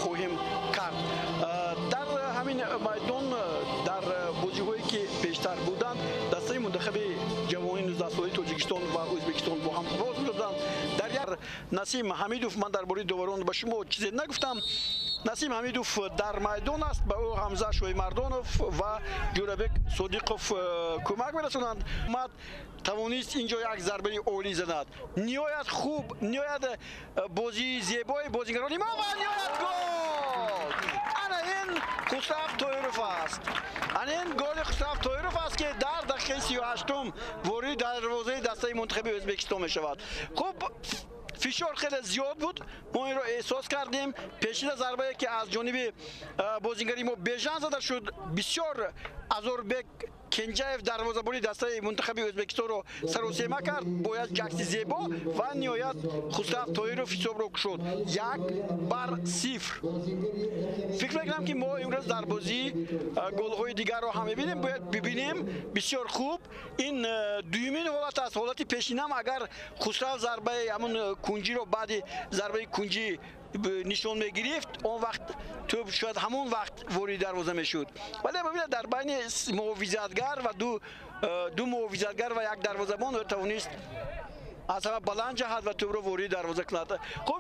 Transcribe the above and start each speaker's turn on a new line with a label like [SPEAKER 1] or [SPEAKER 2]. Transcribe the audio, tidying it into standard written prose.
[SPEAKER 1] Хоҳем кард. Дар ҳамин майдон, дар бозиҳое ки пештар буданд, дастаи мунтахаби ҷавони 19-солаи Тоҷикистон ва Ӯзбекистон бо ҳам роз медоданд. Дар як Насим Ҳамидов, ман дар бораи доварон ба шумо чизе нагуфтам. Насим Ҳамидов дар майдон аст, ба ӯ Ҳамза Шоҳимардонов ва Ҷӯрабек Содиқов кӯмак мерасонанд. Мад тавонист инҷо як зарбаи олӣ занад. Ниҳоят хуб, ниҳоят бозии зебои бозигарони мо ва ниҳоят гол! Ана ин Хусрав Тоиров аст. Ана ин голи Хусрав Тоиров аст, ки дар дақиқаи 38-ум ворид дарвозаи дастаи мунтахаби Ӯзбекистон мешавад. Хуб, фишор хеле зиёд буд, мо инро эҳсос кардем. Пешина зарбае ки аз ҷониби бозигари мо Бежан зада шуд, бисёр Азорбек Кенҷаев, дарвозабони дастаи мунтахаби Ӯзбекистонро саросема кард бо як ҷакси зебо ва ниҳоят Хусрав Тоиров ҳисобро кушод: 1-0. Фикр мекунам, ки мо имрӯз дар бозӣ голҳои дигарро ҳам мебинем, бояд бибинем. Бисёр хуб, ин дуюмин ҳолат аст. Ҳолати пешинам, агар Хусрав зарбаи ҳамун кунҷиро баъди зарбаи кунҷӣ нишон мегирифт, он вақт тӯб шояд ҳамон вақт ворид дарвоза мешуд. Вале бибинед, дар байни муҳофизатгар ва ду муҳофизатгар ва як дарвозабон ӯ тавонист аз ҳама баланд ҷаҳад ва тӯбро ворид дарвоза кунад. Хуб.